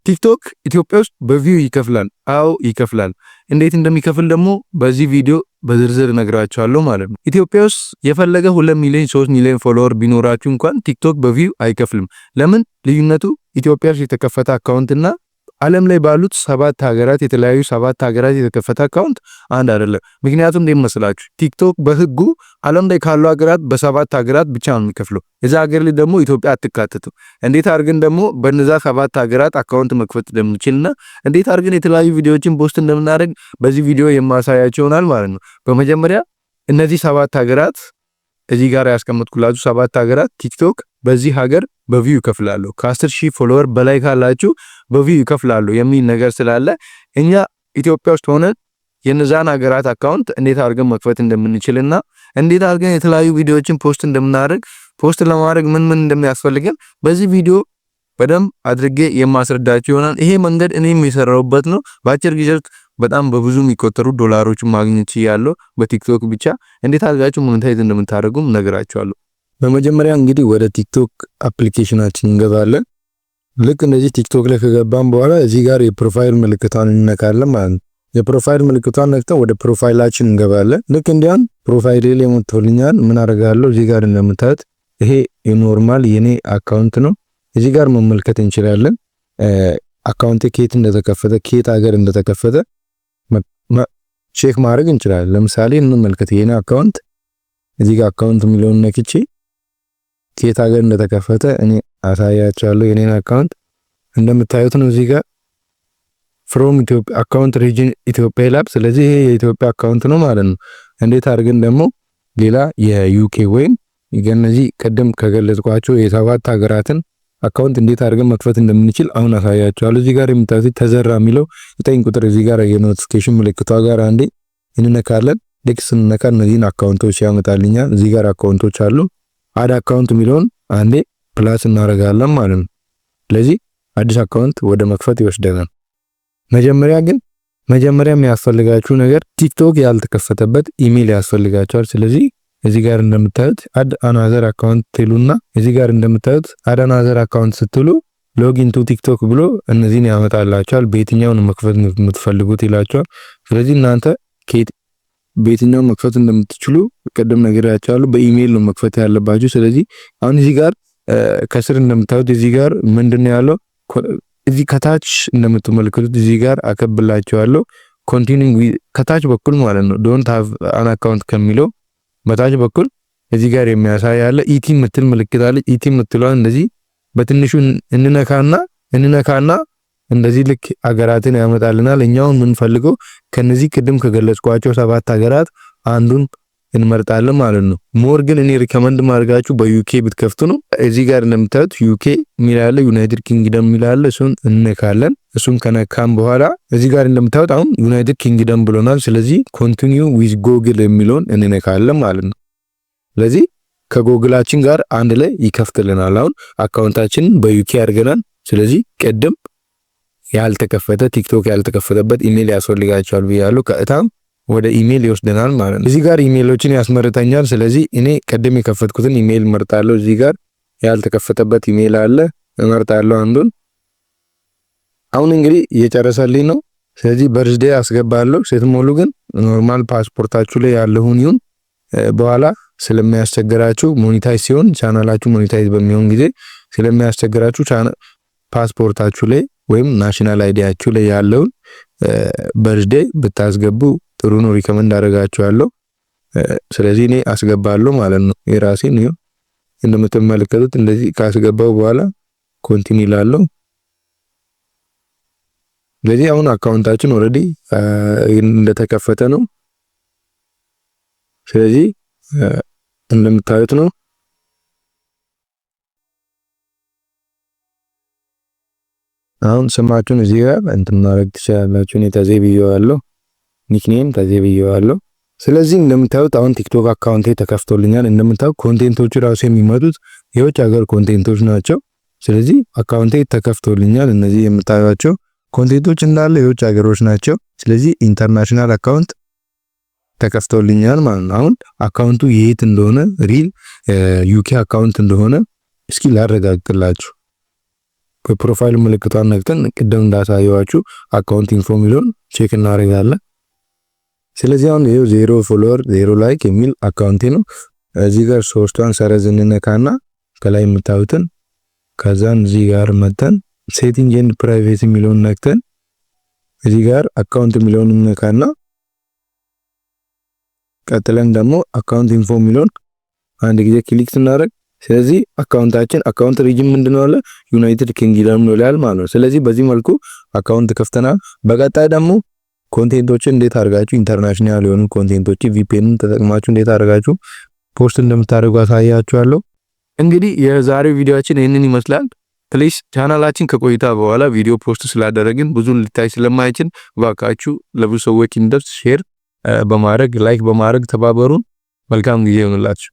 ቲክቶክ ኢትዮጵያ ውስጥ በ view ይከፍላል። አዎ ይከፍላል። እንዴት እንደሚከፍል ደግሞ በዚህ ቪዲዮ በዝርዝር እነግራችኋለሁ ማለት ነው። ኢትዮጵያ ውስጥ የፈለገ 2 ሚሊዮን 3 ሚሊዮን follower ቢኖራችሁ እንኳን ቲክቶክ በ view አይከፍልም። ለምን? ልዩነቱ ኢትዮጵያ ውስጥ የተከፈተ account እና ዓለም ላይ ባሉት ሰባት ሀገራት፣ የተለያዩ ሰባት ሀገራት የተከፈተ account አንድ አይደለም። ምክንያቱም እንዴት መሰላችሁ? ቲክቶክ በህጉ ዓለም ላይ ካሉ ሀገራት በሰባት ሀገራት ብቻ ነው የሚከፍለው። እዛ ሀገር ላይ ደግሞ ኢትዮጵያ አትካተትም። እንዴት አድርገን ደግሞ በነዛ ሰባት ሀገራት account መክፈት እንደምንችልና እንዴት አድርገን የተለያዩ ቪዲዮዎችን post እንደምናደርግ በዚህ ቪዲዮ የማሳያችሁ ይሆናል ማለት ነው። በመጀመሪያ እነዚህ ሰባት ሀገራት፣ እዚህ ጋር ያስቀመጥኩላችሁ ሰባት ሀገራት ቲክቶክ በዚህ ሀገር በ view ይከፍላሉ፣ ከ10,000 follower በላይ ካላችሁ በ view ይከፍላሉ የሚል ነገር ስላለ እኛ ኢትዮጵያ ውስጥ ሆነን የነዛን ሀገራት account እንዴት አድርገን መክፈት እንደምንችልና እንዴት አድርገን የተለያዩ ቪዲዮዎችን post እንደምናደርግ፣ post ለማድረግ ምን ምን እንደሚያስፈልገን በዚህ ቪዲዮ በደንብ አድርጌ የማስረዳችሁ ይሆናል። ይሄ መንገድ እኔም የሰራሁበት ነው። በአጭር ጊዜ ውስጥ በጣም በብዙ የሚቆጠሩ ዶላሮችን ማግኘት ችያለሁ በቲክቶክ ብቻ። እንዴት አድርጋችሁ monetize እንደምታደርጉም እነግራችኋለሁ። በመጀመሪያ እንግዲህ ወደ ቲክቶክ application ኣችን እንገባለን። ልክ እንደዚህ ቲክቶክ ላይ ከገባን በኋላ እዚህ ጋር የ profile ምልክቷን እንነካለን ማለት ነው። የ profile ምልክቷን ነክተን ወደ profile ኣችን እንገባለን። ልክ እንዲያን profile ላይ መጥቶልኛል። ምን አደርጋለሁ? እዚህ ጋር እንደምታዩት ይሄ የ normal የኔ account ነው። እዚህ ጋር መመልከት እንችላለን። Account ኤ ከየት እንደተከፈተ፣ ከየት ሀገር እንደተከፈተ check ማድረግ እንችላለን። ለምሳሌ እንመልከት። የኔ account እዚህ ጋር account የሚለውን ነክቼ ከየት ሀገር እንደተከፈተ እኔ አሳያችኋለሁ። የኔን account እንደምታዩት ነው። እዚህ ጋር from ኢትዮጵያ፣ account region ኢትዮጵያ ይላል። ስለዚህ ይሄ የኢትዮጵያ account ነው ማለት ነው። እንዴት አድርገን ደግሞ ሌላ የ UK ወይም ከነዚህ ቅድም ከገለጽኳቸው የሰባት ሀገራትን account እንዴት አድርገን መክፈት እንደምንችል አሁን አሳያችኋለሁ። እዚህ ጋር የምታዩት ተዘራ የሚለው 9 ቁጥር እዚህ ጋር የ notification ምልክቷ ጋር አንዴ እንነካለን። ልክ ስንነካ እነዚህን account ኦች ያመጣልኛል። እዚህ ጋር account ኦች አሉ። Add account የሚለውን አንዴ plus እናደርጋለን ማለት ነው። ስለዚህ አዲስ account ወደ መክፈት ይወስደናል። መጀመሪያ ግን መጀመሪያ የሚያስፈልጋችሁ ነገር ቲክቶክ ያልተከፈተበት ኢሜል ያስፈልጋችኋል። ስለዚህ እዚህ ጋር እንደምታዩት add another account ትሉና እዚህ ጋር እንደምታዩት add another account ስትሉ login to ቲክቶክ ብሎ እነዚህን ያመጣላችኋል። በየትኛው ነው መክፈት የምትፈልጉት ይላችኋል። ስለዚህ እናንተ ከየት በየትኛው መክፈት እንደምትችሉ ቅድም ነግሬያችኋለሁ። በኢሜይል ነው መክፈት ያለባችሁ። ስለዚህ አሁን እዚህ ጋር ከስር እንደምታዩት እዚህ ጋር ምንድን ነው ያለው? እዚህ ከታች እንደምትመለከቱት እዚህ ጋር አከብላችኋለሁ። Continue ከታች በኩል ማለት ነው። Don't have an account ከሚለው በታች በኩል እዚህ ጋር የሚያሳይ ያለ ET ምትል ምልክት አለች። ET ምትለዋን እንደዚህ በትንሹ እንነካና እንደዚህ ልክ አገራትን ያመጣልናል። እኛውን የምንፈልገው ከነዚህ ቅድም ከገለጽኳቸው ሰባት ሀገራት አንዱን እንመርጣለን ማለት ነው። More ግን እኔ recommend ማድረጋችሁ በ UK ብትከፍቱ ነው። እዚህ ጋር እንደምታዩት UK የሚል አለ፣ United Kingdom የሚል አለ። እሱን እንነካለን። እሱን ከነካን በኋላ እዚህ ጋር እንደምታዩት አሁን United Kingdom ብሎናል። ስለዚህ continue with Google የሚለውን እንነካለን ማለት ነው። ስለዚህ ከጎግላችን ጋር አንድ ላይ ይከፍትልናል። አሁን account ኣችንን በ UK አድርገናል። ስለዚህ ቅድም ያልተከፈተ ቲክቶክ ያልተከፈተበት ኢሜል ያስፈልጋችኋል ብያለሁ። ቀጥታም ወደ ኢሜል ይወስደናል ማለት ነው። እዚህ ጋር ኢሜሎችን ያስመርጠኛል። ስለዚህ እኔ ቅድም የከፈትኩትን ኢሜል እመርጣለሁ። እዚህ ጋር ያልተከፈተበት ኢሜል አለ፣ እመርጣለሁ አንዱን። አሁን እንግዲህ እየጨረሰልኝ ነው። ስለዚህ birthday አስገባለሁ። ስትሞሉ ግን normal ፓስፖርታችሁ ላይ ያለውን ይሁን። በኋላ ስለሚያስቸግራችሁ monetize ሲሆን፣ ቻናላችሁ monetize በሚሆን ጊዜ ስለሚያስቸግራችሁ ፓስፖርታችሁ ላይ ወይም national ID ያችሁ ላይ ያለውን birthday ብታስገቡ ጥሩ ነው፣ recommend አደርጋችኋለሁ። ስለዚህ እኔ አስገባለሁ ማለት ነው የራሴን። ይኸው እንደምትመለከቱት እንደዚህ ካስገባው በኋላ continue እላለሁ። ስለዚህ አሁን account ኣችን already እንደተከፈተ ነው። ስለዚህ እንደምታዩት ነው። አሁን ስማችሁን እዚህ ጋር እንትን ማድረግ ትችላላችሁ። እኔ ተዜ ብዬዋለሁ፣ nickname ተዜ ብዬዋለሁ። ስለዚህ እንደምታዩት አሁን ቲክቶክ account ኤ ተከፍቶልኛል። እንደምታዩት content ኦቹ ራሱ የሚመጡት የውጭ ሀገር content ኦች ናቸው። ስለዚህ account ኤ ተከፍቶልኛል። እነዚህ የምታዩቸው content ኦች እንዳለ የውጭ ሀገሮች ናቸው። ስለዚህ international account ተከፍቶልኛል ማለት ነው። አሁን account ኡ የት እንደሆነ፣ real UK account እንደሆነ እስኪ ላረጋግጥላችሁ። በ profile ምልክቷን ነክተን ቅድም እንዳሳየዋችሁ account info የሚለውን check እናደርጋለን። ስለዚህ አሁን ይኸው 0 follower 0 like የሚል account ኤ ነው። እዚህ ጋር ሶስቷን ሰረዝ እንነካና ከላይ የምታዩትን፣ ከዛን እዚህ ጋር መተን setting and privacy የሚለውን ነክተን እዚህ ጋር account የሚለውን እንነካና ቀጥለን ደግሞ account info የሚለውን አንድ ጊዜ click ስናደርግ፣ ስለዚህ account ኣችን account region ምንድነው አለ፣ United Kingdom ነው ይላል ማለት ነው። ስለዚህ በዚህ መልኩ account ከፍተናል። በቀጣይ ደግሞ content ኦችን እንዴት አድርጋችሁ፣ international የሆኑ content ኦችን VPN ተጠቅማችሁ እንዴት አድርጋችሁ post እንደምታደርጉ አሳያችኋለሁ። እንግዲህ የዛሬው ቪዲዮአችን ይህንን ይመስላል። Please ቻናላችን ከቆይታ በኋላ ቪዲዮ post ስላደረግን ብዙ ሊታይ ስለማይችል እባካችሁ ለብዙ ሰዎች እንዲደርስ share በማድረግ፣ like በማድረግ ተባበሩን። መልካም ጊዜ ይሁንላችሁ።